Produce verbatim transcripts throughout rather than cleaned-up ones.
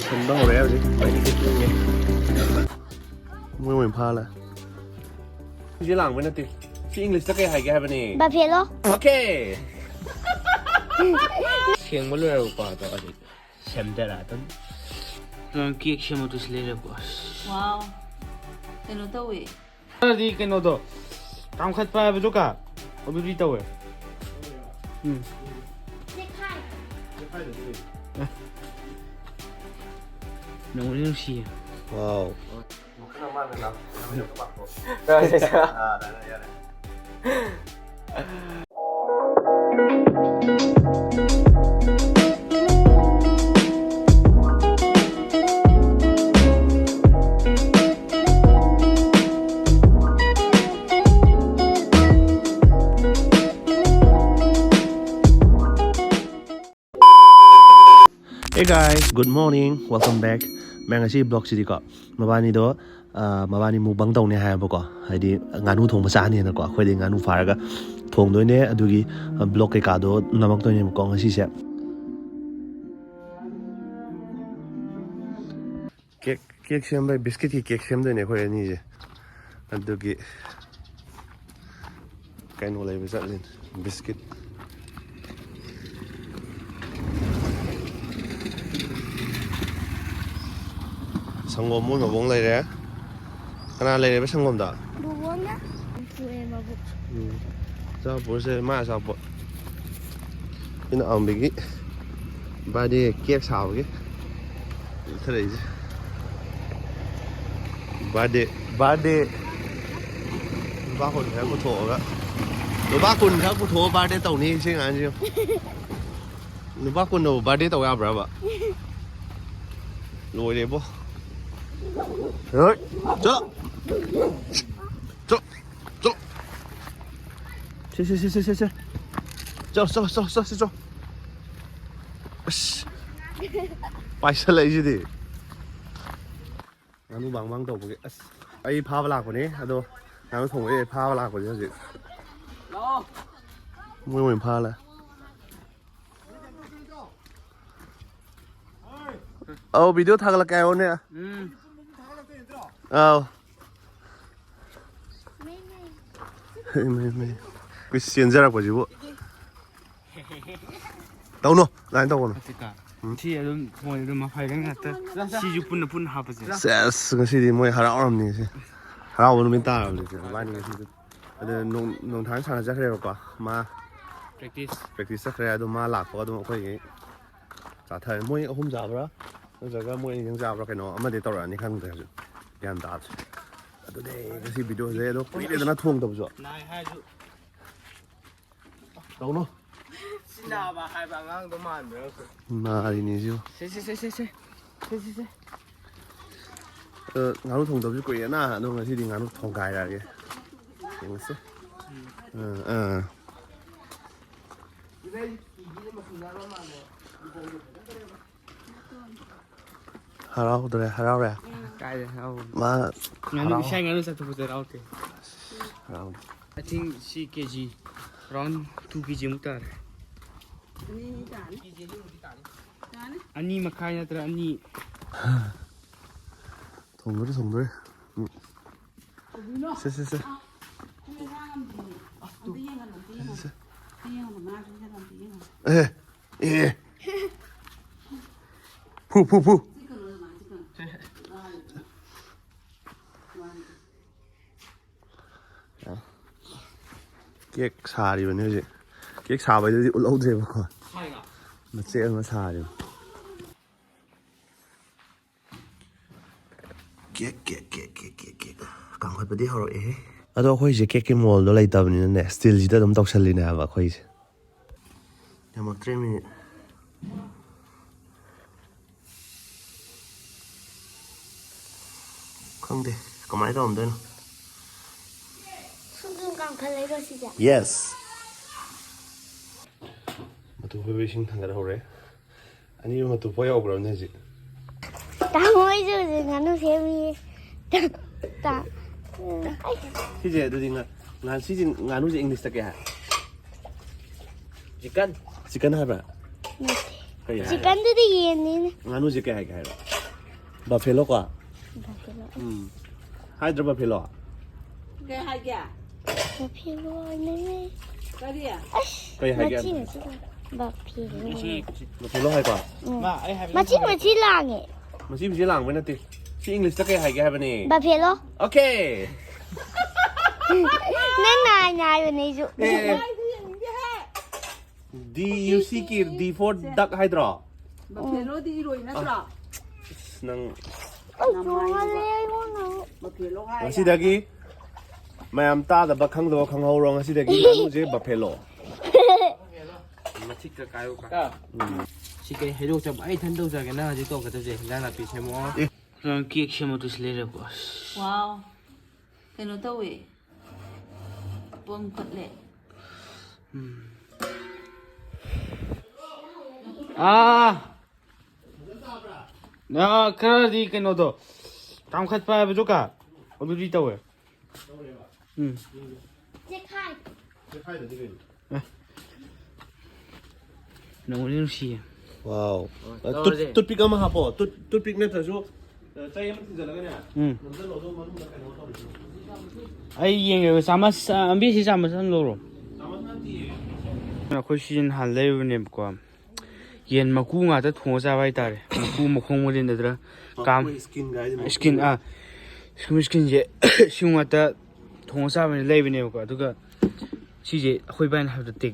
ꯁꯟꯕ ꯍꯧꯔꯦ ꯍꯧꯖꯤꯛ꯫ ꯃꯩꯗꯤ ꯈꯤꯇꯪ ꯏꯪꯉꯦ꯫ ꯃꯣꯏ ꯃꯣꯏ ꯐꯥꯂꯦ꯫ ꯁꯤꯁꯦ ꯂꯥꯡꯕ ꯅꯠꯇꯦ꯫ ꯁꯤ ꯏꯪꯂꯤꯁꯇ ꯀꯩ ꯍꯥꯏꯒꯦ ꯍꯥꯏꯕꯅꯤ? ꯕꯐꯦꯂꯣ꯫ ꯑꯣꯀꯦ꯫ ꯁꯦꯡꯕ ꯂꯣꯏꯔꯕꯀꯣ, ꯑꯗꯣ ꯍꯧꯖꯤꯛ ꯁꯦꯝꯗꯔꯛꯑꯗꯝꯅꯤ꯫ ꯀꯦꯛ ꯁꯦꯝꯕꯗꯨꯁꯨ ꯂꯩꯔꯦꯀꯣ꯫ ꯑꯁ꯫ ꯋꯥꯎ꯫ ꯀꯩꯅꯣ ꯇꯧꯋꯦ꯫ ꯈꯔꯗꯤ ꯀꯩꯅꯣꯗꯣ, ꯀꯥꯝꯈꯠꯄ ꯍꯥꯏꯕꯗꯨ ꯀ ꯑꯗꯨꯗꯤ ꯇꯧꯋꯦ꯫ ꯎꯝ꯫ ꯅꯨꯡꯕꯨꯗꯤ ꯅꯨꯡꯁꯤꯌꯦ꯫ ꯋꯥꯎ꯫ Hey guys, good morning, welcome back. ꯃꯌꯥꯝ, ꯉꯁꯤ vlogꯁꯤꯗꯤꯀꯣ, ꯃꯕꯥꯅꯤꯗꯣ, ꯑ, ꯃꯕꯥꯅꯤ mukbang ꯇꯧꯅꯤ ꯍꯥꯏꯌꯦꯕꯀꯣ, ꯍꯥꯏꯗꯤ ꯉꯥꯅꯨ ꯊꯣꯡꯕ ꯆꯥꯅꯤꯅꯀꯣ, ꯑꯩꯈꯣꯏꯗꯤ ꯉꯥꯅꯨ ꯐꯥꯔꯒ ꯊꯣꯡꯗꯣꯏꯅꯦ꯫ ꯑꯗꯨꯒꯤ, ꯑ, vlog ꯀꯩꯀꯥꯗꯣ ꯅꯝꯃꯛꯇꯣꯏꯅꯦꯕꯀꯣ ꯉꯁꯤꯁꯦ꯫ ꯀꯦꯛ, ꯀꯦꯛ ꯁꯦꯝꯕꯩ, ꯕꯤꯁꯀꯤꯠꯀꯤ ꯀꯦꯛ ꯁꯦꯝꯗꯣꯏꯅꯦ ꯑꯩꯈꯣꯏ ꯑꯅꯤꯁꯦ꯫ ꯑꯗꯨꯒꯤ ꯀꯩꯅꯣ ꯂꯩꯕ ꯆꯠꯂꯤꯅꯦ, ꯕꯤꯁꯀꯤꯠ꯫ ꯁꯪꯒꯣꯝ ꯃꯣꯏ ꯃꯕꯣꯡ ꯂꯩꯔꯦ꯫ ꯀꯅꯥ ꯂꯩꯔꯦꯕ ꯁꯪꯒꯣꯝꯗ? ꯕꯣꯕꯣꯅ ꯄꯨꯔꯛꯑꯦ ꯃꯕꯨꯛ꯫ ꯎꯝ꯫ ꯑꯆꯥꯄꯣꯠꯁꯦ ꯃꯥ ꯑꯆꯥꯄꯣꯠ꯫ ꯏꯅꯥꯎꯝꯕꯤꯒꯤ birthday cake ꯁꯥꯕꯒꯤ ꯄꯨꯊꯔꯛꯏꯁꯦ꯫ Birthday, birthday꯫ ꯂꯨꯄꯥ ꯀꯨꯟ ꯈꯔ ꯄꯨꯊꯣꯛꯑꯒ, ꯂꯨꯄꯥ ꯀꯨꯟ ꯈꯔ ꯄꯨꯊꯣꯛꯑ birthday ꯇꯧꯅꯤ ꯁꯤ ꯑꯉꯥꯡꯁꯤ꯫ ꯂꯨꯄꯥ ꯀꯨꯟꯅꯕꯨ birthday ꯇꯧ ꯌꯥꯕ꯭ꯔꯕ? ꯂꯣꯏꯔꯦꯕꯣ꯫ ꯍꯣꯏ, ꯆꯠꯂꯣ꯫ ꯆꯠꯂꯣ꯫ ꯆꯠꯂꯣ꯫ ꯁꯦ, ꯁꯦ, ꯁꯦ, ꯁꯦ, ꯁꯦ, ꯁꯦ꯫ ꯆꯠꯂꯣ, ꯆꯠꯂꯣ, ꯆꯠꯂꯣ, ꯆꯠꯂꯣ, ꯆꯠꯂꯣ꯫ ꯑꯁ꯫ ꯄꯥꯏꯁꯜꯂꯛꯏꯁꯤꯗꯤ꯫ ꯉꯥꯅꯨ ꯕꯥꯡ ꯕꯥꯡ ꯇꯧꯕꯒꯤ꯫ ꯑꯁ꯫ ꯑꯩ ꯐꯥꯕ ꯂꯥꯛꯄꯅꯦ, ꯑꯗꯣ ꯉꯥꯅꯨ ꯊꯣꯡꯕꯩ ꯑꯩ ꯐꯥꯕ ꯂꯥꯛꯄꯅꯦ ꯍꯧꯖꯤꯛ꯫ ꯃꯣꯏ ꯃꯣꯏ ꯐꯥ ꯂꯥꯛꯑꯦ꯫ ꯑꯧ, ꯚꯤꯗꯤꯑꯣ ꯊꯥꯒꯠꯂꯛꯀꯦ ꯍꯥꯏꯌꯣꯅꯦ꯫ ꯎꯝ꯫ ꯑꯧ꯫ ꯃꯩ, ꯃꯩ꯫ ꯃꯩ, ꯃꯩ꯫ ꯑꯩꯈꯣꯏ ꯆꯦꯟꯖꯔꯛꯄꯁꯤꯕꯨ꯫ ꯇꯧꯅꯣ, ꯑꯗꯨꯃꯥꯏꯅ ꯇꯧꯒꯅꯨ꯫ ꯁꯤ ꯑꯗꯨꯝ ꯃꯣꯏ ꯑꯗꯨꯝ ꯃꯐꯥꯏꯒꯪ ꯉꯥꯛꯇ꯫ ꯁꯤꯁꯨ ꯄꯨꯟꯅ ꯄꯨꯟꯅ ꯍꯥꯞꯄꯁꯦ꯫ ꯁꯦꯁ, ꯉꯁꯤꯗꯤ ꯃꯣꯏ ꯍꯔꯥꯎꯔꯝꯅꯤ ꯉꯁꯤ꯫ ꯍꯔꯥꯎꯕ ꯅꯨꯃꯤꯠ ꯇꯥꯔꯕꯅꯤ ꯏꯕꯥꯅꯤ ꯉꯁꯤꯗꯤ꯫ ꯑꯗ ꯅꯣꯡ-, ꯅꯣꯡꯊꯥꯡ ꯁꯥꯟꯅ ꯆꯠꯈ꯭ꯔꯦꯕꯀꯣ꯫ ꯃꯥ practice꯫ Practice ꯆꯠꯈ꯭ꯔꯦ꯫ ꯑꯗꯣ ꯃꯥ ꯂꯥꯛꯄꯒ ꯑꯗꯨꯝ ꯑꯩꯈꯣꯏꯒꯤ ꯆꯥꯊꯔꯦ꯫ ꯃꯣꯏ ꯑꯍꯨꯝ ꯆꯥꯕ꯭ꯔꯥ ꯅꯠꯇ꯭ꯔꯒ ꯃꯣꯏ ꯑꯅꯤꯗꯪ ꯆꯥꯕ꯭ꯔꯥ, ꯀꯩꯅꯣ ꯑꯃꯗꯤ ꯇꯧꯔꯛꯑꯅꯤ, ꯈꯪꯗ꯭ꯔꯦ ꯍꯧꯖꯤꯛ꯫ ꯒ꯭ꯌꯥꯟ ꯇꯥꯗ꯭ꯔꯦ꯫ ꯑꯗꯨꯅꯦ ꯉꯁꯤ ꯚꯤꯗꯤꯑꯣꯁꯦ꯫ ꯑꯗꯣ ꯀꯨꯏꯔꯦꯗꯅ ꯊꯣꯡꯗꯕꯁꯨ꯫ ꯅꯥꯏ ꯍꯥꯏꯔꯁꯨ꯫ ꯇꯧꯅꯣ꯫ ꯁꯤ ꯅꯥꯕ ꯍꯥꯏꯕ ꯑꯉꯥꯡꯗꯣ ꯃꯥꯟꯕ꯭ꯔꯥ? ꯅꯥꯔꯤꯅꯦ ꯁꯤꯕꯨ꯫ ꯁꯦ, ꯁꯦ, ꯁꯦ, ꯁꯦ, ꯁꯦ꯫ ꯁꯦ, ꯁꯦ, ꯁꯦ꯫ ꯑ, ꯉꯥꯅꯨ ꯊꯣꯡꯗꯕꯁꯨ ꯀꯨꯏꯔꯦꯅ, ꯑꯗꯣ ꯉꯁꯤꯗꯤ ꯉꯥꯅꯨ ꯊꯣꯡꯒꯥꯏꯔꯛꯑꯒꯦ꯫ ꯌꯦꯡꯉꯁꯦ꯫ ꯑ, ꯑ꯫ ꯍꯔꯥꯎꯗ꯭ꯔꯦ, ꯍꯔꯥꯎꯔꯦ꯫ ꯀꯥꯏꯗ ꯍꯔꯥꯎꯕꯅꯣ? ꯃꯥ ꯉꯥꯅꯨ, ꯍꯔꯥꯎ-, ꯏꯁꯥ ꯉꯥꯅꯨ ꯆꯥꯊꯣꯛꯄꯗ ꯍꯔꯥꯎꯗꯦ꯫ ꯍꯔꯥꯎꯗꯦ꯫ I think ꯁꯤ ꯀꯦ ꯖꯤ, around two ꯀꯦ ꯖꯤ ꯃꯨꯛ ꯇꯥꯔꯦ꯫ ꯑꯅꯤ ꯇꯥꯅꯤ꯫ ꯀꯦ ꯖꯤ ꯑꯅꯤꯃꯨꯛꯇꯤ ꯇꯥꯅꯤ꯫ ꯇꯥꯅꯤ꯫ ꯑꯅꯤ ꯃꯈꯥꯏ ꯅꯠꯇ꯭ꯔ ꯑꯅꯤ꯫ ꯊꯣꯡꯗꯣꯔꯦ, ꯊꯣꯡꯗꯣꯔꯦ꯫ ꯎꯝ꯫ ꯀꯩꯗꯧꯗꯣꯏꯅꯣ? ꯁꯦ, ꯁꯦ, ꯁꯦ꯫ ꯑꯥ, ꯈꯣꯡ ꯌꯦꯡꯉꯝꯗꯦ꯫ ꯑꯝꯇ ꯌꯦꯡꯍꯜꯂꯣ, ꯑꯝꯇ ꯌꯦꯡꯍꯜꯂꯣ꯫ ꯁꯦ, ꯁꯦ꯫ ꯑꯝꯇ ꯌꯦꯡꯍꯜꯂꯣ, ꯃꯥ ꯁꯤꯗ ꯑꯝꯇ ꯌꯦꯡꯍꯜꯂꯣ꯫ ꯑꯦ, ꯑꯦ꯫ ꯐꯨ, ꯐꯨ, ꯐꯨ꯫ ꯆꯤꯛꯀꯅꯨ, ꯑꯗꯨꯃꯥꯏꯅ ꯆꯤꯛꯀꯅꯨ꯫ ꯀꯦꯛ ꯁꯥꯔꯤꯕꯅꯤ ꯍꯧꯖꯤꯛ꯫ ꯀꯦꯛ ꯁꯥꯕꯩꯗꯨꯗꯤ ꯎꯠꯍꯧꯗ꯭ꯔꯦꯕꯀꯣ꯫ ꯃꯆꯦꯠ ꯑꯃ ꯁꯥꯔꯤꯕ꯫ Cake, cake, cake, cake, cake, cake. ꯀꯥꯝꯈꯠꯄꯗꯤ ꯍꯧꯔꯛꯑꯦꯍꯦ꯫ ꯑꯗꯣ ꯑꯩꯈꯣꯏꯁꯦ ꯀꯦꯛꯀꯤ ꯃꯣꯜꯗꯣ ꯂꯩꯇꯕꯅꯤꯅꯅꯦ, ꯁ꯭ꯇꯤꯜꯁꯤꯗ ꯑꯗꯨꯝ ꯇꯧꯁꯜꯂꯤꯅꯦ ꯍꯥꯏꯕ ꯑꯩꯈꯣꯏꯁꯦ꯫ ꯌꯥꯝꯃꯛꯇ꯭ꯔꯦ ꯃꯤꯅꯤꯠ꯫ ꯈꯪꯗꯦ ꯀꯃꯥꯏꯅ ꯇꯧꯔꯝꯗꯣꯏꯅꯣ꯫ ꯁꯨꯝ ꯁꯨꯝ ꯀꯥꯝꯈꯠꯂꯛꯏꯔꯣ ꯁꯤꯁꯦ? Yes꯫ ꯃꯇꯨ ꯐꯣꯏꯕ ꯏꯁꯤꯡ ꯊꯥꯡꯒꯠꯍꯧꯔꯦ꯫ ꯑꯅꯤꯃꯛ ꯃꯇꯨ ꯐꯣꯏ ꯍꯧꯈ꯭ꯔꯕꯅꯦ ꯍꯧꯖꯤꯛ꯫ ꯇꯥꯃꯣ, ꯑꯩꯁꯨ ꯍꯧꯖꯤꯛ ꯉꯥꯅꯨ ꯁꯦꯝꯃꯤꯌꯦ꯫ ꯇꯥ-, ꯁꯤꯁꯦ ꯑꯗꯨꯗꯤ ꯉꯥ-, ꯉꯥ-, ꯁꯤꯁꯦ ꯉꯥꯅꯨꯁꯦ ꯏꯪꯂꯤꯁꯇ ꯀꯩ ꯍꯥꯏ? ꯆꯤꯀꯟ꯫ ꯆꯤꯀꯟ ꯍꯥꯏꯕ꯭ꯔꯥ? ꯅꯠꯇꯦ꯫ ꯀꯩ ꯍꯥꯏ? ꯆꯤꯛꯀꯟꯗꯨꯗꯤ ꯌꯦꯟꯅꯤꯅꯦ꯫ ꯉꯥꯅꯨꯁꯦ ꯀꯩ ꯍꯥꯏꯒꯦ ꯍꯥꯏꯔꯣ? ꯕꯐꯦꯂꯣ ꯀꯣ? ꯕꯐꯦꯂꯣ꯫ ꯎꯝ꯫ ꯍꯥꯏꯗ꯭ꯔꯣ ꯕꯐꯦꯂꯣ? ꯀꯩ ꯍꯥꯏꯒꯦ? ꯕꯐꯦꯂꯣ ꯍꯥꯏꯅꯤꯡꯉꯦ꯫ ꯀꯔꯤ? ꯑꯁ, ꯀꯩ ꯍꯥꯏꯒꯦ? ꯃꯆꯤ ꯃꯆꯤ ꯂꯥꯡ-, ꯕꯐꯦꯂꯣ꯫ ꯕꯐꯦꯂꯣ ꯍꯥꯏꯀꯣ? ꯎꯝ꯫ ꯃꯥ ꯑꯩ ꯍꯥꯏꯕ ꯃꯆꯤ ꯃꯆꯤ ꯂꯥꯡꯉꯦ꯫ ꯃꯁꯤ ꯃꯁꯤ ꯂꯥꯡꯕ ꯅꯠꯇꯦ꯫ ꯁꯤ ꯏꯪꯂꯤꯁꯇ ꯀꯩ ꯍꯥꯏꯒꯦ ꯍꯥꯏꯕꯅꯤ? ꯕꯐꯦꯂꯣ꯫ ꯑꯣꯀꯦ꯫ ꯅꯪ ꯅꯥꯏꯅ ꯍꯥꯏꯕꯅꯦ ꯑꯩꯁꯨ꯫ ꯑꯦ꯫ ꯍꯥꯏꯗꯤ ꯌꯦꯡꯅꯤꯡꯗꯦꯍꯦ꯫ D U C K, D for duck ꯍꯥꯏꯗ꯭ꯔꯣ? ꯕꯐꯦꯂꯣꯗꯤ ꯏꯔꯣꯏ ꯅꯠꯇ꯭ꯔꯣ? ꯑꯁ, ꯅꯪ ꯑꯩ ꯆꯣꯡꯍꯜꯂꯦ ꯑꯩꯉꯣꯟꯗ꯫ ꯕꯐꯦꯂꯣ ꯍꯥꯏ꯫ ꯉꯁꯤꯗꯒꯤ ꯃꯌꯥꯝ ꯇꯥꯗꯕ ꯈꯪꯗꯕ ꯈꯪꯍꯧꯔꯣ꯫ ꯉꯁꯤꯗꯒꯤ ꯉꯥꯅꯨꯁꯦ ꯕꯐꯦꯂꯣ꯫ ꯃꯊꯤꯛꯀ ꯀꯥꯏꯌꯨꯀ꯫ ꯁꯤ ꯀꯩ ꯍꯩꯔꯣꯛ ꯆꯠꯄ ꯑꯩ ꯏꯊꯟ ꯇꯧꯖꯒꯦ꯫ ꯅꯪ ꯍꯧꯖꯤꯛ ꯇꯧꯒꯗꯕꯁꯦ ꯍꯤꯟꯖꯥꯡ ꯅꯥꯄꯤ ꯁꯦꯝꯃꯛꯑꯣ꯫ ꯑꯦ꯫ ꯅꯪ ꯀꯦꯛ ꯁꯦꯝꯃꯛꯇꯣꯏꯁꯤ ꯂꯩꯔꯦꯀꯣ꯫ ꯑꯁ꯫ ꯋꯥꯎ꯫ ꯀꯩꯅꯣ ꯇꯧꯋꯦ꯫ ꯄꯣꯝꯈꯠꯂꯦ꯫ ꯑꯥ ꯑꯥ, ꯈꯔꯗꯤ ꯀꯩꯅꯣꯗꯣ ꯇꯥꯡꯈꯠꯄ ꯍꯥꯏꯕꯗꯣ ꯀ ꯑꯗꯨꯗꯤ ꯇꯧꯋꯦ꯫ ꯎꯝ꯫ ꯆꯦꯈꯥꯏ꯫ ꯅꯪꯕꯨꯗꯤ ꯅꯨꯡꯁꯤꯌꯦ꯫ ꯋꯥꯎ꯫ ꯇꯧꯔꯁꯦ꯫ ꯇꯨꯠꯄꯤꯛ ꯑꯃ ꯍꯥꯞꯄꯣ꯫ ꯇꯨꯠ ꯇꯨꯠꯄꯤꯛ ꯅꯠꯇ꯭ꯔꯁꯨ, ꯑ, ꯆꯩ ꯑꯃ ꯊꯤꯟꯖꯤꯜꯂꯒꯅꯦ꯫ ꯎꯝ꯫ ꯅꯝꯁꯤꯜꯂꯣ, ꯑꯗꯨꯒ ꯃꯅꯨꯡꯗ ꯀꯩꯅꯣ ꯇꯧꯔꯤꯁꯤꯅꯣ꯫ ꯑꯩ ꯌꯦꯡꯉꯦꯕ ꯆꯥꯃꯁ ꯑꯝꯕꯤꯁꯤ ꯆꯥꯃꯁ ꯑꯃ ꯂꯧꯔꯣ꯫ ꯆꯥꯃꯁ ꯅꯠꯇꯤꯌꯦ꯫ ꯑꯩꯈꯣꯏ ꯁꯤꯖꯟ ꯍꯥꯟꯅ ꯂꯩꯔꯨꯕꯅꯦꯕꯀꯣ꯫ ꯌꯦꯟ ꯃꯀꯨ ꯉꯥꯛꯇ ꯊꯣꯡꯉ ꯆꯥꯕ ꯍꯥꯏꯇꯥꯔꯦ꯫ ꯃꯀꯨ ꯃꯈꯣꯡ ꯃꯔꯤꯟ ꯅꯠꯇ꯭ꯔꯥ ꯀꯥꯝ ꯃꯈꯣꯏ skin ꯍꯥꯏꯁꯦ ꯃꯀꯨ꯫ ꯏꯁꯀꯤꯟ ꯑꯥ ꯏꯁꯀꯤꯟ ꯏꯁꯀꯤꯟꯁꯦ ꯁꯤ ꯉꯥꯛꯇ ꯊꯣꯡꯉ ꯆꯥꯕꯅꯤ ꯂꯩꯕꯅꯦꯕꯀꯣ꯫ ꯑꯗꯨꯒ ꯁꯤꯁꯦ ꯑꯩꯈꯣꯏ ꯏꯕꯥꯏꯅ ꯍꯥꯏꯕꯗ ꯇꯦꯛ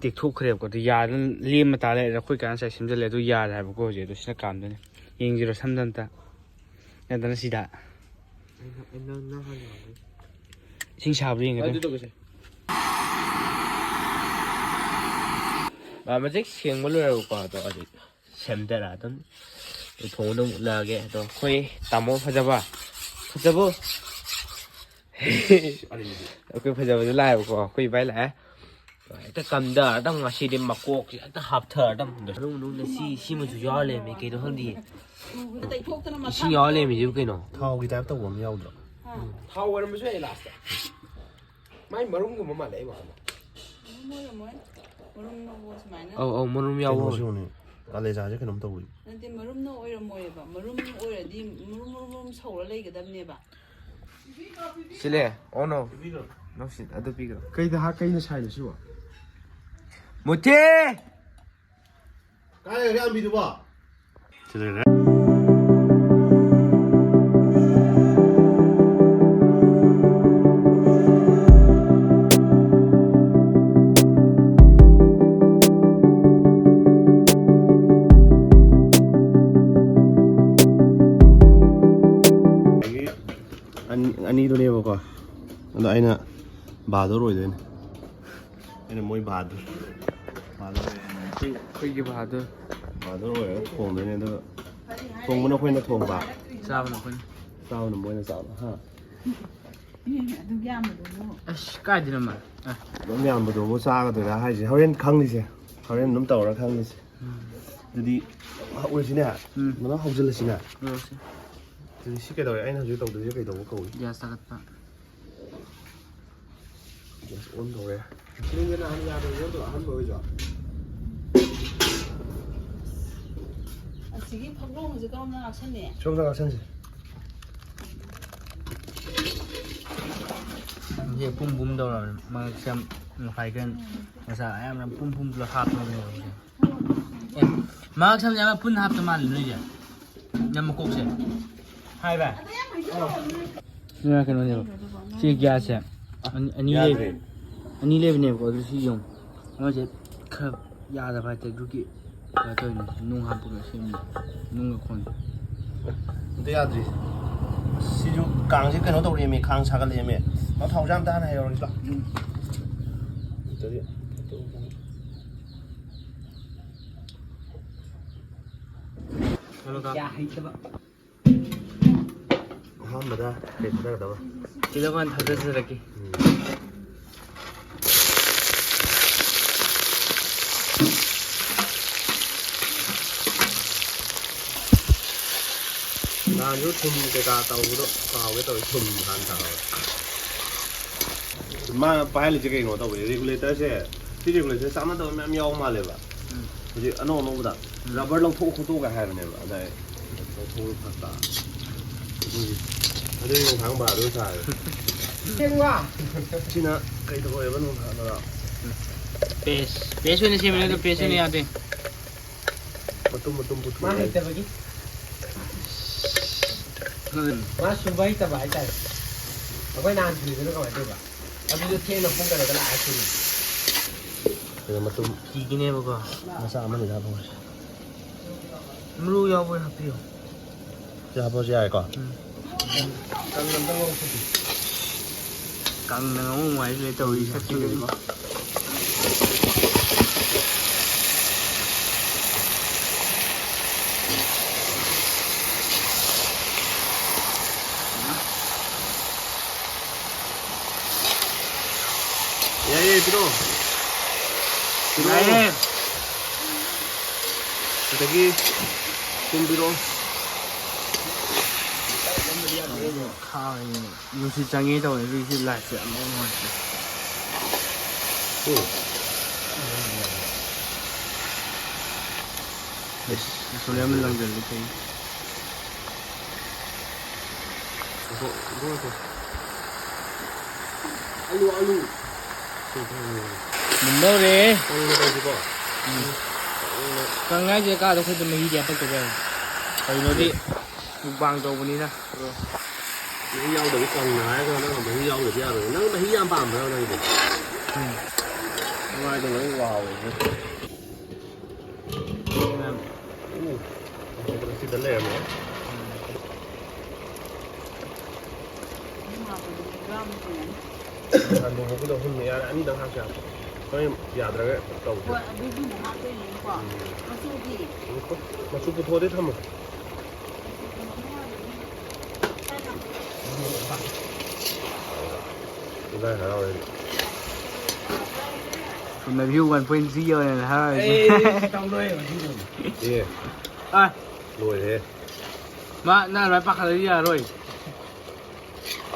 ꯇꯦꯛꯊꯣꯛꯈ꯭ꯔꯦꯕꯀꯣ꯫ ꯑꯗꯨ ꯌꯥꯗꯅ ꯂꯦꯝꯃ ꯇꯥ ꯂꯩꯔꯦ꯫ ꯑꯩꯈꯣꯏ ꯀꯥꯟ ꯉꯁꯥꯏ ꯁꯦꯝꯖꯜꯂꯦ꯫ ꯑꯗꯨ ꯌꯥꯔꯦ ꯍꯥꯏꯕꯀꯣ꯫ ꯍꯧꯖꯤꯛ ꯑꯗꯨ ꯁꯤꯅ ꯀꯥꯝꯗꯣꯏꯅꯦ꯫ ꯌꯦꯡꯁꯤꯔꯣ ꯁꯝꯗ ꯑꯝꯇ꯫ ꯅꯠꯇꯅ ꯁꯤꯗ ꯏꯁꯤꯡ ꯁꯥꯕꯗ ꯌꯦꯡꯒꯗꯣꯏꯅꯤ꯫ ꯃꯥ ꯃꯆꯦꯛ ꯁꯦꯡꯕ ꯂꯣꯏꯔꯕꯀꯣ꯫ ꯑꯗꯣ ꯍꯧꯖꯤꯛ ꯁꯦꯝꯗꯔ ꯑꯗꯨꯝ ꯊꯣꯡꯗ ꯑꯃꯨꯛ ꯎꯠꯂꯛꯑꯒꯦ꯫ ꯑꯗꯣ ꯑꯩꯈꯣꯏ ꯇꯥꯃꯣ ꯐꯖꯕ ꯐꯖꯕ ꯑꯩꯈꯣꯏ ꯐꯖꯕꯁꯨ ꯂꯥꯛꯑꯦꯕꯀꯣ꯫ ꯑꯩꯈꯣꯏ ꯏꯕꯥꯏ ꯂꯥꯛꯑꯦ꯫ ꯍꯦꯛꯇ ꯀꯝꯗꯔꯗꯝ ꯉꯁꯤꯗꯤ ꯃꯀꯣꯛꯁꯦ ꯍꯦꯛꯇ ꯍꯥꯞꯊꯔꯗꯝ꯫ ꯃꯅꯨꯡ ꯃꯅꯨꯡꯗ ꯁꯤ ꯁꯤꯃꯁꯨ ꯌꯥꯎꯔ ꯂꯩꯔꯝꯃꯦ꯫ ꯀꯩꯅꯣ ꯈꯪꯗꯤꯌꯦ꯫ ꯏꯁꯤꯡ ꯌꯥꯎꯔ ꯂꯩꯔꯝꯃꯤꯁꯤꯕꯨ ꯀꯩꯅꯣ? ꯊꯥꯎꯒꯤ type ꯇꯧꯕ ꯑꯃ ꯌꯥꯎꯗ꯭ꯔꯣ? ꯊꯥꯎ ꯑꯣꯏꯔꯝꯕꯁꯨ ꯌꯥꯏ ꯂꯥꯁꯇ꯫ ꯃꯥꯏ ꯃꯔꯨꯝꯒꯨꯝꯕ ꯃꯥꯜꯂꯦ ꯑꯩ ꯋꯥꯈꯜꯗ꯫ ꯃꯣꯏ ꯃꯣꯏ꯫ ꯃꯔꯨꯝ ꯃꯔꯨ ꯁꯨꯃꯥꯏꯅ꯫ ꯑꯧ ꯑꯧ ꯃꯔꯨꯝ ꯌꯥꯎꯕ ꯀꯩꯅꯣ ꯑꯣꯏꯔꯝꯃꯦ꯫ ꯁꯤꯕꯨꯅꯦ꯫ ꯇꯥꯂꯦꯖꯥꯁꯦ ꯀꯩꯅꯣꯝ ꯇꯧꯔꯤ꯫ ꯅꯠꯇꯦ, ꯃꯔꯨꯝꯅ ꯑꯣꯏꯔꯝꯃꯣꯏꯌꯦꯕ꯫ ꯃꯔꯨꯝ ꯑꯣꯏꯔꯗꯤ ꯃꯔꯨꯝ ꯃꯔꯨꯝ ꯃꯔꯨꯝ ꯁꯧꯔ ꯂꯩꯒꯗꯕꯅꯦꯕ꯫ ꯁꯤꯂꯦ꯫ Oh no꯫ ꯅꯣ ꯁꯤꯠ ꯑꯗꯨ ꯄꯤꯈ꯭ꯔꯣ꯫ ꯀꯩꯗ ꯍꯥ-, ꯀꯩꯅ ꯁꯥꯏꯅꯣ ꯁꯤꯕꯣ? ꯃꯨꯊꯤ! ꯀꯥꯏ ꯂꯩꯔꯒꯦ ꯑꯝꯕꯤꯗꯨꯕꯣ? ꯁꯤ ꯂꯩꯔꯦ꯫ ꯑꯅꯤ-, ꯑꯅꯤꯗꯨꯅꯦꯕꯀꯣ꯫ ꯑꯗꯣ ꯑꯩꯅ ꯕꯍꯥꯗꯨꯔ ꯑꯣꯏꯗꯣꯏꯅꯦ꯫ ꯑꯩꯅ ꯃꯣꯏ ꯕꯍꯥꯗꯨꯔ꯫ ꯕꯍꯥꯗꯨꯔ ꯑꯣꯏꯔꯦ꯫ ꯑꯩꯈꯣꯏꯒꯤ ꯕꯍꯥꯗꯨꯔ꯫ ꯕꯍꯥꯗꯨꯔ ꯑꯣꯏꯔꯒ ꯊꯣꯡꯗꯣꯏꯅꯦ, ꯑꯗꯨꯒ ꯊꯣꯡꯕꯅ ꯑꯩꯈꯣꯏꯅ ꯊꯣꯡꯕ꯫ ꯆꯥꯕꯅ ꯑꯩꯈꯣꯏꯅ꯫ ꯆꯥꯕꯅ ꯃꯣꯏꯅ ꯆꯥꯕ, ꯍꯥ? ꯑꯗꯨꯛ ꯌꯥꯝꯕꯗꯨꯕꯨ꯫ ꯑꯁ, ꯀꯥꯏꯗꯅꯣ ꯃꯥ? ꯑ꯫ ꯑꯗꯨꯛ ꯌꯥꯝꯕꯗꯨꯕꯨ ꯆꯥꯒꯗꯣꯏꯔꯥ ꯍꯥꯏꯁꯦ? ꯍꯣꯔꯦꯟ ꯈꯪꯅꯤꯁꯦ꯫ ꯍꯣꯔꯦꯟ ꯑꯗꯨꯝ ꯇꯧꯔ ꯈꯪꯅꯤꯁꯦ꯫ ꯎꯝ꯫ ꯑꯗꯨꯗꯤ ꯍꯧꯔꯁꯤꯅꯦ꯫ ꯎꯝ꯫ ꯃꯅꯥ ꯍꯧꯖꯤꯜꯂꯁꯤꯅꯦ꯫ ꯍꯧꯔꯁꯤ꯫ ꯑꯗꯨꯗꯤ ꯁꯤ ꯀꯩꯗꯧꯔꯦ? ꯑꯩꯅ ꯍꯧꯖꯤꯛ ꯇꯧꯗꯣꯏꯁꯦ ꯀꯩꯗꯧꯕ ꯀꯧꯏ? ꯒ꯭ꯌꯥꯁ ꯊꯥꯒꯠꯄ꯫ ꯒ꯭ꯌꯥꯁ ꯑꯣꯟ ꯇꯧꯔꯦ꯫ ꯁꯤꯂꯤꯟꯗꯔꯅ ꯍꯥꯟꯅ ꯌꯥꯗꯕ ꯌꯣꯠꯇꯣ ꯑꯍꯟꯕ ꯑꯣꯏꯗꯣ꯫ ꯑꯁꯤꯒꯤ ꯐꯛꯂꯣꯡꯁꯦ ꯀꯔꯣꯝꯗ ꯉꯥꯛꯁꯟꯅꯤ? ꯁꯣꯝꯗ ꯉꯥꯛꯁꯟꯁꯦ꯫ ꯁꯤ ꯄꯨꯝ ꯄꯨꯝ ꯇꯧꯔꯕꯅꯤ꯫ ꯃꯔꯛꯁꯦ ꯌꯥꯝ ꯅꯨꯡꯈꯥꯏꯈ꯭ꯔꯦ꯫ ꯃꯁꯥ ꯑꯌꯥꯝꯕꯅ ꯄꯨꯝ ꯄꯨꯝ ꯄꯨꯂꯞ ꯍꯥꯞꯄꯕꯅꯦꯕ ꯁꯦ꯫ ꯑꯦ, ꯃꯔꯛꯁꯝꯁꯦ ꯑꯃ ꯄꯨꯟꯅ ꯍꯥꯞꯇ ꯃꯥꯜꯂꯦ ꯅꯣꯏꯁꯦ꯫ ꯅꯝ ꯃꯀꯣꯛꯁꯦ꯫ ꯍꯥꯏꯕ꯫ ꯁꯤꯅ ꯀꯩꯅꯣꯅꯦꯕ꯫ ꯁꯤ ꯒ꯭ꯌꯥꯁꯁꯦ ꯑꯅꯤ, ꯑꯅꯤ ꯌꯥꯗ꯭ꯔꯦ꯫ ꯂꯩꯕ, ꯑꯅꯤ ꯂꯩꯕꯅꯦꯕꯀꯣ, ꯑꯗꯨ ꯁꯤ ꯌꯦꯡꯉꯨ꯫ ꯑꯃꯁꯦ ꯈꯔ ꯌꯥꯗꯕ ꯍꯥꯏꯇꯥꯔꯦ, ꯑꯗꯨꯒꯤ ꯀꯩꯅꯣ ꯇꯧꯔꯤꯅꯦ, ꯅꯨꯡ ꯍꯥꯞꯄꯒ ꯁꯦꯝꯃꯤ꯫ ꯅꯨꯡꯒ ꯈꯣꯟ꯫ ꯑꯝꯇ ꯌꯥꯗ꯭ꯔꯤ꯫ ꯁꯤꯁꯨ ꯀꯥꯡꯁꯦ ꯀꯩꯅꯣ ꯇꯧꯔꯦꯃꯤ, ꯈꯥꯡ ꯁꯥꯒꯠꯂꯛꯑꯦꯃꯤ꯫ ꯃꯥ ꯊꯥꯎꯁꯦ ꯑꯝꯇ ꯍꯥꯟꯅ ꯍꯩꯍꯧꯔꯁꯤ ꯂꯥꯎ꯫ ꯎꯝ꯫ ꯅꯠꯇ꯭ꯔꯗꯤ ꯀꯌꯥ ꯍꯩꯇꯕ꯫ ꯑꯍꯥꯟꯕꯗ ꯀꯩ ꯊꯥꯗꯒꯗꯕ? ꯇꯤꯜꯍꯧ ꯍꯥꯟꯅ ꯊꯥꯗꯖꯔꯛꯀꯦ꯫ ꯎꯝ꯫ ꯅꯍꯥꯟꯁꯨ ꯊꯨꯝ ꯀꯩꯀꯥ ꯇꯧꯕꯗꯣ ꯀꯥꯎꯒꯦ ꯇꯧꯋꯦ, ꯊꯨꯝ ꯍꯥꯟꯅ ꯊꯥꯍꯧꯔꯦ꯫ ꯃꯥꯅ ꯄꯥꯏꯍꯜꯂꯤꯁꯦ ꯀꯩꯅꯣ ꯇꯧꯕꯅꯦ, regulatorꯁꯦ, ꯁꯤ regulator ꯆꯥꯟꯅꯗꯕ ꯃꯌꯥꯝ ꯌꯥꯎ ꯃꯥꯜꯂꯦꯕ꯫ ꯎꯝ꯫ ꯍꯧꯖꯤꯛ ꯑꯅꯧ ꯑꯅꯧꯕꯗ ꯎꯝ꯫ Rubber ꯂꯧꯊꯣꯛ ꯈꯣꯠꯇꯣꯛꯑꯒ ꯍꯥꯏꯕꯅꯦꯕ, ꯑꯗ ꯂꯧꯊꯣꯛꯄ ꯐꯔꯛ ꯇꯥ꯫ ꯑꯗꯨꯒꯤ, ꯑꯗꯨꯒꯤ ꯌꯣꯡꯈꯥꯡ ꯕꯥꯗꯨ ꯁꯥꯔꯦ꯫ ꯁꯦꯡꯕ? ꯁꯤꯅ ꯀꯩ ꯇꯧꯋꯦꯕ ꯅꯣꯡꯈꯥꯡꯗꯣ? Paste꯫ Paste ꯑꯣꯏꯅ ꯁꯦꯝꯕꯅꯦ ꯑꯗꯣ, paste ꯑꯣꯏꯅ ꯌꯥꯗꯦ꯫ ꯃꯇꯨꯝ ꯃꯇꯨꯝ ꯃꯥ ꯄꯨꯊꯣꯛꯑꯦ꯫ ꯍꯩꯇꯕꯒꯤ꯫ ꯎꯝ꯫ ꯃꯥ ꯁꯨꯕ ꯍꯩꯇꯕ ꯍꯥꯏꯇꯥꯔꯦ꯫ ꯑꯩꯈꯣꯏ ꯅꯍꯥꯟ ꯁꯨꯏꯗꯨꯅ ꯀꯃꯥꯏꯅ ꯇꯧꯕ? ꯑꯗꯨꯁꯨ ꯊꯦꯡꯅ ꯄꯨꯡ ꯀꯩꯅꯣꯗ ꯂꯥꯛꯑ ꯁꯨꯏ꯫ ꯀꯩꯅꯣ ꯃꯇꯨꯝ ꯀꯤꯒꯤꯅꯦꯕꯀꯣ꯫ ꯃꯆꯥ ꯑꯃꯅꯤꯗ ꯍꯥꯞꯄꯛꯑꯣꯁꯦ꯫ ꯃꯔꯨ ꯌꯥꯎꯕ ꯑꯣꯏꯅ ꯍꯥꯞꯄꯤꯌꯣ꯫ ꯁꯤ ꯍꯥꯞꯄꯁꯨ ꯌꯥꯔꯦꯀꯣ? ꯎꯝ꯫ ꯀꯪꯅ ꯑꯝꯇ ꯉꯧꯊꯣꯛꯀꯦ꯫ ꯀꯪꯅ ꯉꯧ ꯍꯥꯏꯁꯤꯅꯦ ꯇꯧꯔꯤ ꯁꯛꯁꯤꯡꯁꯤꯀꯣ꯫ ꯌꯥꯏꯌꯦ, ꯄꯤꯔꯛꯑꯣ꯫ ꯄꯤꯔꯛꯑꯣ꯫ ꯌꯥꯏꯌꯦ꯫ ꯑꯗꯒꯤ ꯊꯨꯝ ꯄꯤꯔꯛꯑꯣ꯫ ꯈꯥꯕꯅꯤꯅꯦ꯫ ꯅꯨꯡꯁꯤꯠ ꯆꯪꯉꯦ ꯇꯧꯋꯦ ꯑꯗꯨꯒꯤ ꯁꯤ ꯂꯥꯏꯠꯁꯦ ꯌꯥꯝ ꯅꯨꯡꯉꯥꯏꯇꯦ꯫ ꯎꯝ꯫ ꯏꯁ꯫ ꯁꯣꯂꯤꯌꯝ ꯂꯪꯁꯤꯜꯂꯤ ꯐꯩ꯫ ꯉꯥꯏꯈꯣ, ꯉꯥꯏꯈꯣ꯫ ꯑꯂꯨ, ꯑꯂꯨ꯫ ꯃꯨꯟꯗꯧꯔꯦ꯫ ꯀꯪꯅ ꯇꯧꯁꯤꯀꯣ꯫ ꯎꯝ꯫ ꯀꯪꯅ꯫ ꯀꯪ ꯍꯥꯏꯁꯦ ꯀꯥꯗ ꯑꯩꯈꯣꯏꯗ ꯃꯍꯤꯗꯤ ꯍꯥꯄꯛꯇꯕ ꯌꯥꯔꯣꯏ꯫ ꯀꯩꯅꯣꯗꯤ ꯎꯝ꯫ Mukbang ꯇꯧꯕꯅꯤꯅ꯫ ꯃꯍꯤ ꯌꯥꯎꯗꯕꯤ ꯀꯪꯅ ꯍꯥꯏꯔꯒ ꯅꯪꯅ ꯃꯍꯤ ꯌꯥꯎꯗꯕꯤ ꯌꯥꯔꯣꯏ꯫ ꯅꯪ ꯃꯍꯤ ꯌꯥꯝ ꯄꯥꯝꯕ꯭ꯔꯥ ꯅꯪꯗꯤ? ꯎꯝ꯫ ꯅꯨꯡꯉꯥꯏꯗꯧꯕ ꯅꯪ ꯋꯥꯍꯧꯔꯦ꯫ ꯎꯝ꯫ ꯁꯤꯗ ꯂꯩꯔꯝꯃꯦ꯫ ꯍꯥꯟꯗꯣꯛꯄꯗ ꯑꯍꯨꯝꯅꯤ ꯌꯥꯔꯦ, ꯑꯅꯤꯗꯪ ꯍꯥꯞꯁꯦ ꯍꯥꯞꯄꯣ꯫ ꯍꯣꯔꯦꯟ ꯌꯥꯗ꯭ꯔꯒ ꯇꯧꯁꯦ꯫ ꯍꯣꯏ, ꯑꯗꯨꯒꯤꯅꯦ ꯍꯥꯞꯇꯣꯏꯅꯤꯀꯣ꯫ ꯎꯝ꯫ ꯃꯆꯨꯗꯤ? ꯃꯆꯨ ꯄꯨꯊꯣꯛꯑꯗꯤ ꯊꯝꯃꯣ꯫ ꯏꯕꯥꯏ ꯍꯔꯥꯎꯔꯦ꯫ ꯅꯕꯤꯌꯨ one point three ꯌꯧꯔꯦꯅ ꯍꯔꯥꯎꯔꯤꯁꯦ꯫ ꯑꯦ, ꯇꯧꯗꯣꯔꯦ ꯉꯁꯤꯗꯤ꯫ ꯑꯦ꯫ ꯑꯥ꯫ ꯂꯣꯏꯔꯦꯍꯦ꯫ ꯃꯥ ꯅꯪ ꯑꯗꯨꯃꯥꯏꯅ ꯄꯥꯈꯠꯂꯗꯤ ꯌꯥꯔꯣꯏ꯫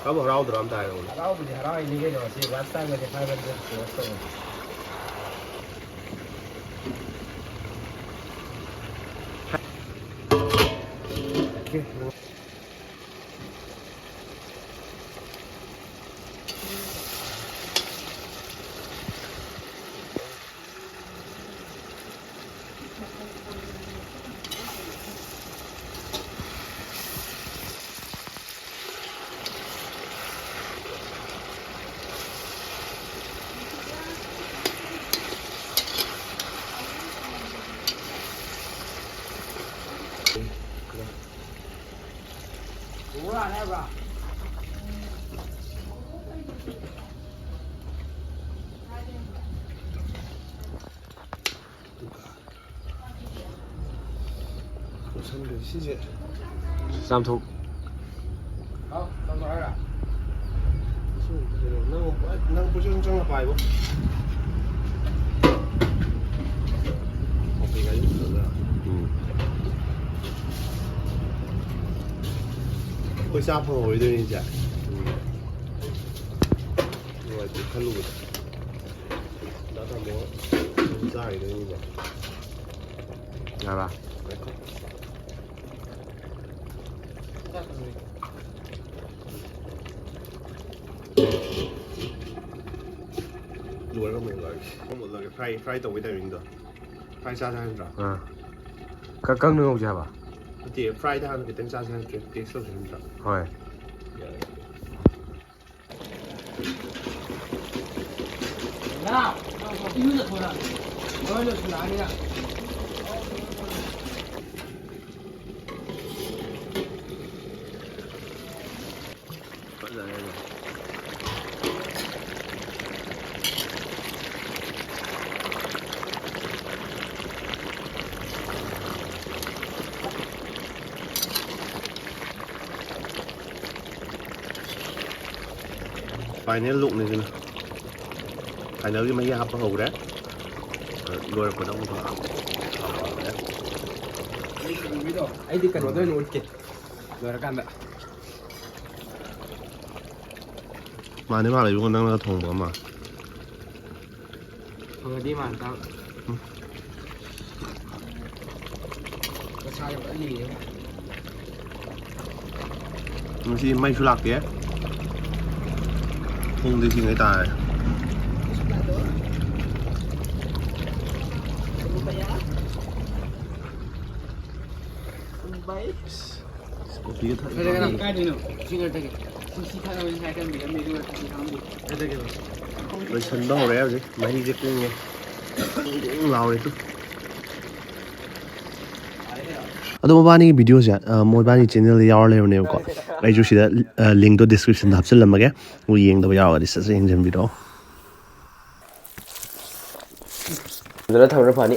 ꯀꯔꯝꯕ ꯍꯔꯥꯎꯗ꯭ꯔꯣ ꯑꯝꯇ ꯍꯥꯏꯔꯛꯎꯅꯦ꯫ ꯍꯔꯥꯎꯕꯗꯤ ꯍꯔꯥꯎꯔꯤꯅꯤ ꯀꯩꯅꯣ, ꯉꯁꯤ one five hundred post ꯇꯧꯕꯅꯤ꯫ ꯂꯣꯏꯁꯟꯈ꯭ꯔꯦ ꯁꯤꯁꯦ꯫ ꯆꯥꯝꯊꯣꯛ꯫ ꯍꯥꯎ, ꯆꯥꯝꯊꯣꯛ ꯍꯥꯏꯔꯣ? ꯁꯤ ꯀꯩꯅꯣ, ꯅꯪ, ꯅꯪ ꯄꯣꯠꯆꯪ ꯆꯪꯉ ꯄꯥꯏꯕꯣ꯫ ꯎꯝ꯫ ꯑꯩꯈꯣꯏ ꯆꯥ ꯐꯪꯍꯧꯔꯣꯏꯗꯣꯏꯅꯤ ꯁꯦ꯫ ꯎꯝ꯫ ꯅꯨꯡꯉꯥꯏꯇꯦ ꯈꯜꯂꯨꯕꯗ꯫ ꯗꯥ ꯇꯥꯃꯣ ꯑꯗꯨꯝ ꯆꯥꯈꯤꯗꯣꯏꯅꯤꯅꯦ꯫ ꯌꯥꯔꯕ? ꯉꯥꯏꯈꯣ꯫ ꯂꯣꯏꯔꯒ ꯑꯃꯨꯛ ꯎꯠꯂꯛꯑꯒꯦ꯫ ꯑꯃꯨꯛ ꯎꯠꯂꯛꯑꯒꯦ꯫ Fry, fry ꯇꯧꯕꯩ timingꯗꯣ꯫ Fry ꯆꯥꯁꯦ ꯍꯥꯏ ꯅꯠꯇ꯭ꯔꯣ? ꯑꯥ꯫ ꯈꯔ ꯀꯪꯅ ꯉꯧꯁꯦ ꯍꯥꯏꯕ? ꯅꯠꯇꯦ, fryꯗ ꯍꯥꯟꯅ ꯈꯤꯇꯪ ꯆꯥꯁꯦ ꯍꯥꯏ ꯅꯠꯇ꯭ꯔꯣ? Taste ꯇꯧꯁꯦ ꯍꯥꯏ ꯅꯠꯇ꯭ꯔꯣ? ꯍꯣꯏ꯫ ꯌꯥꯔꯦ꯫ Final lookꯅꯤ ꯁꯤꯅ꯫ Finalꯒꯤ ꯃꯍꯤ ꯍꯥꯞꯄ ꯍꯧꯈ꯭ꯔꯦ꯫ ꯂꯣꯏꯔꯛꯄꯗ ꯑꯃꯨꯛ ꯍꯥꯞꯄ ꯍꯧꯔꯦ꯫ ꯑꯩꯗꯤ ꯀꯩꯅꯣꯗ ꯑꯣꯏꯅ ꯎꯠꯀꯦ꯫ ꯂꯣꯏꯔꯀꯥꯟꯗ꯫ ꯃꯥꯅꯦ ꯃꯥ ꯂꯩꯕ ꯅꯪꯅ ꯊꯣꯡꯕ ꯑꯃ꯫ ꯐꯪꯉꯗꯤ ꯃꯥꯅ ꯇꯥꯡ-, ꯎꯝ꯫ ꯃꯁꯥꯁꯦ ꯐꯖꯅ ꯂꯤꯔꯦ꯫ ꯉꯁꯤ ꯃꯩꯁꯨ ꯂꯥꯛꯇꯦ꯫ ꯄꯨꯡꯗꯤ ꯁꯤꯡꯉꯩ ꯇꯥꯔꯦ꯫ ꯀꯣꯐꯤꯒ ꯊꯛꯏ꯫ ꯀꯥꯏꯗꯩꯅꯣ? ꯁꯤ ꯉꯥꯛꯇꯒꯤ꯫ ꯁꯤ, ꯁꯤ ꯊꯛꯅꯕ ꯉꯁꯥꯏ ꯀꯟꯕꯤꯔꯝꯃꯦ, ꯑꯗꯨꯒ ꯊꯛꯁꯤ ꯈꯪꯗꯦ꯫ ꯂꯣꯏꯁꯟꯕ ꯍꯧꯔꯦ ꯍꯧꯖꯤꯛ꯫ ꯃꯍꯤꯁꯦ ꯀꯨꯡꯉꯦ꯫ ꯀꯨꯡ ꯀꯨꯡ ꯂꯥꯎꯔꯦ ꯇꯨ꯫ ꯑꯗꯣ ꯃꯕꯥꯅꯤꯒꯤ ꯚꯤꯗꯤꯑꯣꯁꯦ, ꯑ, ꯃꯣꯏꯕꯥꯅꯤ ꯆꯦꯅꯦꯜꯗ ꯌꯥꯎꯔ ꯂꯩꯕꯅꯦꯕꯀꯣ꯫ ꯑꯩꯁꯨ ꯁꯤꯗ, ꯑ, ꯂꯤꯡꯛꯇꯣ ꯗꯤꯁꯀ꯭ꯔꯤꯞꯁꯟꯗ ꯍꯥꯞꯆꯤꯜꯂꯝꯃꯒꯦ꯫ ꯃꯣꯏ ꯌꯦꯡꯗꯕ ꯌꯥꯎꯔꯒꯗꯤ ꯁꯠ ꯁꯠ ꯌꯦꯡꯁꯤꯟꯕꯤꯔꯛꯑꯣ꯫ ꯑꯗꯨꯅ ꯊꯝꯕꯅ ꯐꯅꯤ꯫